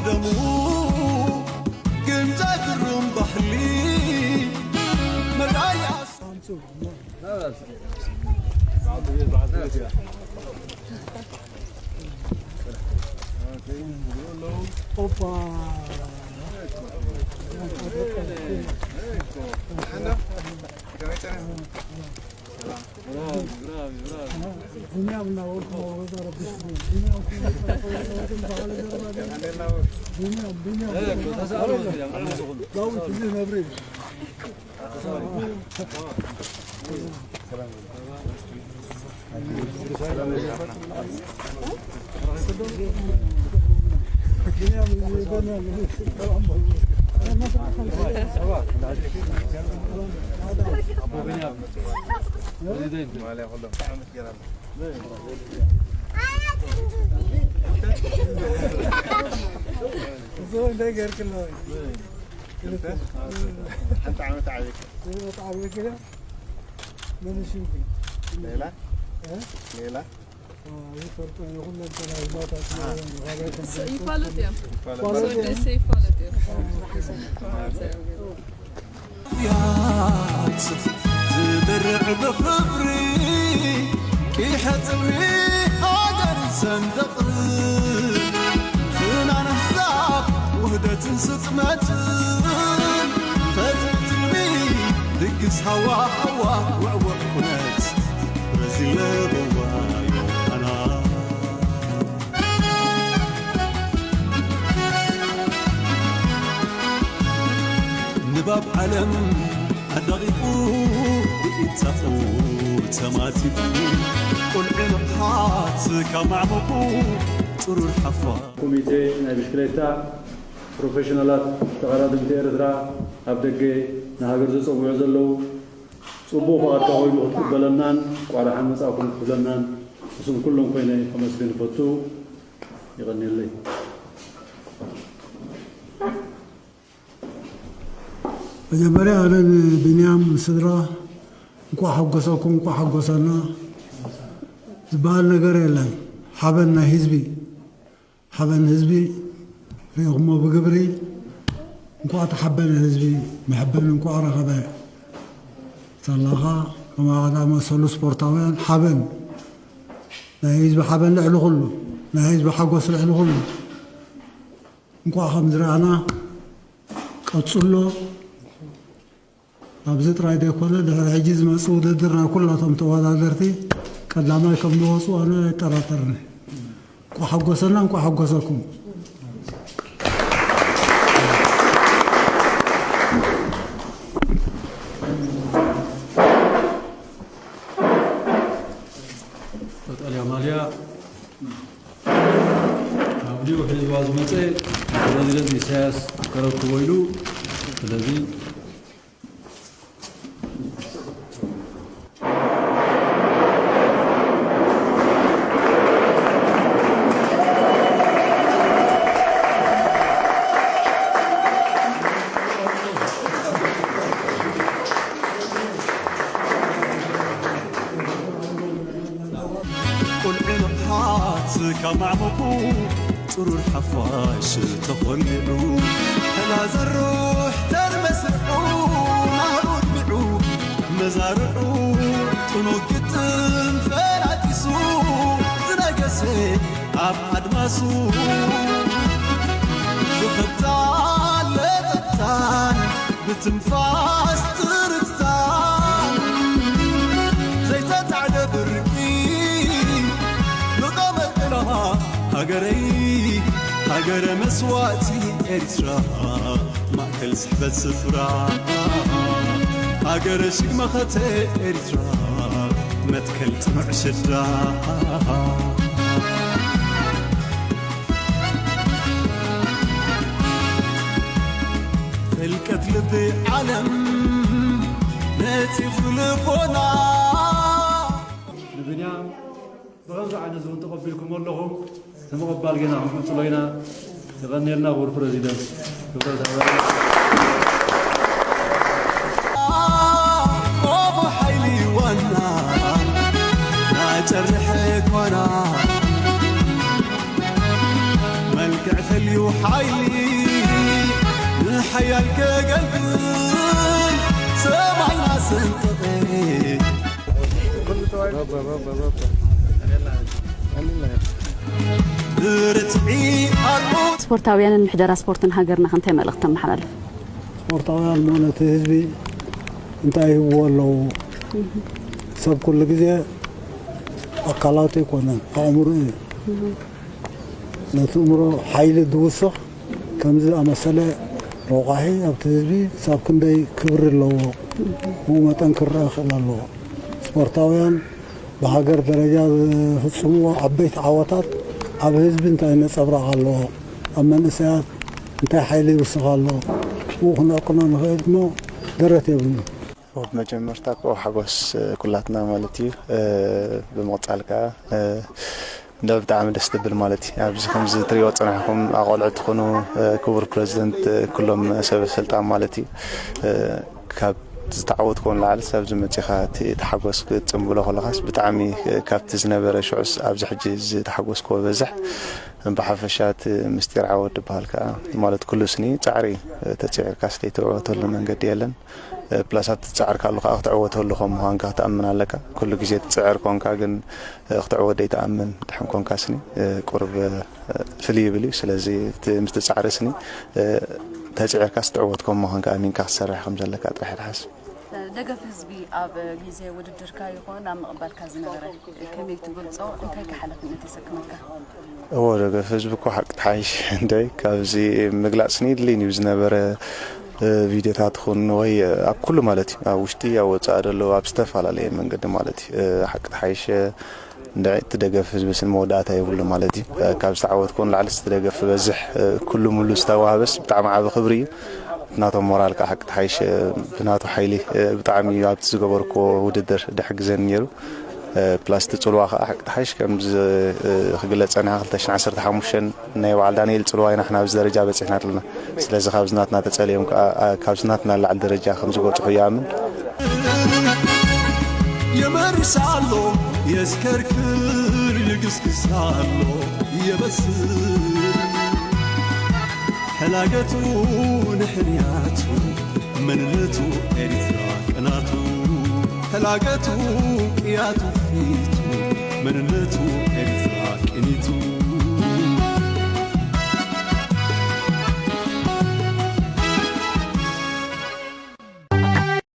ደሙ ግምጃ ግሩም ባህሊ መዳይ ሓንቲ ዓመት ዓብይካ። መን ሽምኪ? ሌላ? እ? ሌላ? ይፈልጡ ይኹን ለንተና ይዛታት ይፋለጥ እዮም። ይፋለጥ እዮም። ደሴ ይፋለጥ እዮም። ያጽፍ ዝድርዕ ብኽብሪ ቂሐ ጽልዊ ሃገር ሰንደቕ ፍናን ኣሕዛብ ውህደትን ስጥመትን ፈትልትልሚ ድግስ ሃዋ ሃዋ ውዕውዕ ኩነት ረዚነ ብዋይ ኣና ንባብ ዓለም ኣዳቒቑ ብኢድ ጻፍኡ ተማቲፉ ቁልዒ ንቕሓት ካብ ማዕሙቑ ጥሩር ሓፋ ኮሚቴ ናይ ብሽክሌታ ፕሮፌሽናላት ተቐዳደምቲ ኤርትራ ኣብ ደገ ንሃገር ዘጸውዑ ዘለዉ ጽቡቕ ፍቓድካ ኮይኑ ክትቅበለናን እንቋዕ ደሓን መጻእኩም ክትብለናን ብስም ኩሎም ኮይነ ከመስግን እፈቱ። የቐንየለይ። መጀመርያ ኣነ ንቢንያም ንስድራ እንኳዕ ሓጎሰኩም እንኳዕ ሓጎሰና ዝበሃል ነገር የለን። ሓበን ናይ ህዝቢ ሓበን ህዝቢ ሪኢኹሞ ብግብሪ። እንኳዕ ተሓበነ ህዝቢ መሐበኒ እንኳዕ ረኸበ። ሳላኻ ከማኻ ዝኣመሰሉ ስፖርታውያን ሓበን ናይ ህዝቢ ሓበን ልዕሊ ኩሉ ናይ ህዝቢ ሓጎስ ልዕሊ ኩሉ። እንኳዕ ከም ዝረኣና ቀጽሎ። ኣብዚ ጥራይ ዘይኮነ ድሕሪ ሕጂ ዝመጽእ ውድድር ናይ ኩላቶም ተወዳደርቲ ቀዳማይ ከም ዝወጹ ኣነ ኣይጠራጠርን። እንኳዕ ሓጎሰና እንኳዕ ሓጎሰኩም። ቀጠልያ ማልያ ካብ ኒው ሒዝዋ ዝመጸ ፕረዚደንት ኢሳያስ ከረክቦ ኢሉ። ስለዚ ቁልዒ ንቕሓት ካብ ማዕሙቑ ጽሩር ሓፋሽ ተኾሊዑ፣ ሕና ዘሩሕ ተርመስርዑ ናብኡ ኣድሚዑ፣ መዛርዑ ጥኑግ ግጥም ፈላጢሱ፣ ዝነገሰ ኣብ ኣድማሱ፣ ብኸብታ ለጠታን ብትንፋስ ትርታን፣ ዘይተጻዕደ ብርቂ ንቐመ ዕላማ ሃገረይ፣ ሃገረ መስዋእቲ ኤርትራ፣ ማእከል ስሕበት ስፍራ፣ ሃገረ ሽግ መኸተ ኤርትራ፣ መትከል ጽኑዕ ሽድራ። ጥልቀት ልቢ ዓለም ነጺፉ ልቦና። ንብንያም ብኸምዚ ዓይነት እውን ተቐቢልኩም ኣለኹም። እቲ ምቕባል ጌና ክንቅጽሎ ኢና። የቐንየልና ክቡር ፕረዚደንት። ክብረት ሃበና። ቆፎ ሓይሊ ዋና ናጨርሐ ኳና መልክዕ ፈልዩ ሓይሊ ንሓያል ከገልግል ሰማይና ሰንጠቐ። ብርትዒ ኣርዑት። ስፖርታውያንን ምሕደራ ስፖርትን ሃገርና ከ እንታይ መልእኽቲ ተመሓላልፍ? ስፖርታውያን ሞ ነቲ ህዝቢ እንታይ ይህብዎ ኣለዉ? ሰብ ኩሉ ግዜ ኣካላቱ ኣይኮነን፣ ኣእምሮ እዩ። ነቲ እምሮ ሓይሊ ዝውስኽ ከምዚ ዝኣመሰለ ረቋሒ ኣብቲ ህዝቢ ክሳብ ክንደይ ክብሪ ኣለዎ፣ ብኡ መጠን ክረአ ክእል ኣለዎ። ስፖርታውያን ብሃገር ደረጃ ዝፍፅምዎ ዓበይቲ ዓወታት ኣብ ህዝቢ እንታይ ነፀብራቕ ኣለዎ፣ ኣብ መንእሰያት እንታይ ሓይሊ ይውስኽ ኣሎ፣ ብኡ ክነዕቅኖ ንኽእል እሞ ደረት የብሉን። ብመጀመርታ እኮ ሓጎስ ኩላትና ማለት እዩ። ብምቕፃል ከዓ እንደ ብጣዕሚ ደስ ትብል ማለት እዩ። ኣብዚ ከምዚ ትሪኦ ፅናሕኩም ኣቆልዑ ትኾኑ፣ ክቡር ፕሬዚደንት፣ ኩሎም ሰብ ስልጣን ማለት እዩ። ካብ ዝተዓወትኮ ንላዕሊ ኣብዚ መፂኻ እቲ ሓጎስ ክትፅምብሎ ከለኻስ ብጣዕሚ ካብቲ ዝነበረ ሽዑስ ኣብዚ ሕጂ ዝተሓጎስኮ በዝሕ። ብሓፈሻ እቲ ምስጢር ዓወት ዝበሃል ከዓ ማለት ኩሉ ስኒ ፃዕሪ ተፅዒርካስ ዘይትዕወተሉ መንገዲ የለን። ፕላስ ኣብቲ ትፅዕር ካሉ ከዓ ክትዕወተሉ ከም ምዃንካ ክትኣምን ኣለካ። ኩሉ ግዜ ትፅዕር ኮንካ ግን ክትዕወት ዘይትኣምን ድሕን ኮንካ ስኒ ቁርብ ፍልይ ይብል እዩ። ስለዚ እቲ ምስ ትፃዕሪ ስኒ ተፅዒርካስ ትዕወት ከም ምዃንካ ኣሚንካ ክትሰርሕ ከም ዘለካ ጥራሕ ይትሓስ። ደገፍ ህዝቢ ኣብ ግዜ ውድድርካ ይኹን ኣብ ምቕባልካ ዝነበረ ከመይ ትገልጾ? እንታይ ከ ሓላፍነት የሰክመልካ? እዎ ደገፍ ህዝቢ እኮ ሓቂ ተሓይሽ እንታይ ካብዚ ምግላፅ ስኒ ድልይን እዩ ዝነበረ። ቪድዮታት ኹን ወይ ኣብ ኩሉ ማለት እዩ ኣብ ውሽጢ ኣብ ወፃኢ ደለዉ ኣብ ዝተፈላለየ መንገዲ ማለት እዩ ሓቂ ተሓይሽ እንድዒ እቲ ደገፍ ህዝቢ ስኒ መወዳእታ የብሉ ማለት እዩ። ካብ ዝተዓወትኩ ንላዕሊ እቲ ደገፍ ክበዝሕ ኩሉ ሙሉ ዝተዋህበስ ብጣዕሚ ዓቢ ክብሪ እዩ። ናቶም ሞራል ከዓ ሓቂ ተሓይሽ ብናቱ ሓይሊ ብጣዕሚ እዩ ኣብቲ ዝገበርኩዎ ውድድር ድሕግዘኒ ነይሩ። ፕላስ እቲ ፅልዋ ከዓ ሓቂ ተሓይሽ ከም ክግለፀና ክልተ ሽሕን ዓሰርተ ሓሙሽተን ናይ በዓል ዳንኤል ፅልዋ ኢና ሕና ኣብዚ ደረጃ በፂሕና ኣለና። ስለዚ ካብዚ ናትና ተፀሊኦም ከዓ ካብዚ ናትና ላዕሊ ደረጃ ከም ዝበፅሑ ይኣምን። የመርስ ኣሎ የስከርክር ይግስግስ ኣሎ የበስር ሕላገቱ ንሕንያቱ መንነቱ ኤርትራ ቅናቱ ሕላገቱ ቅያቱ ፊቱ መንነቱ ኤርትራ ቅኒቱ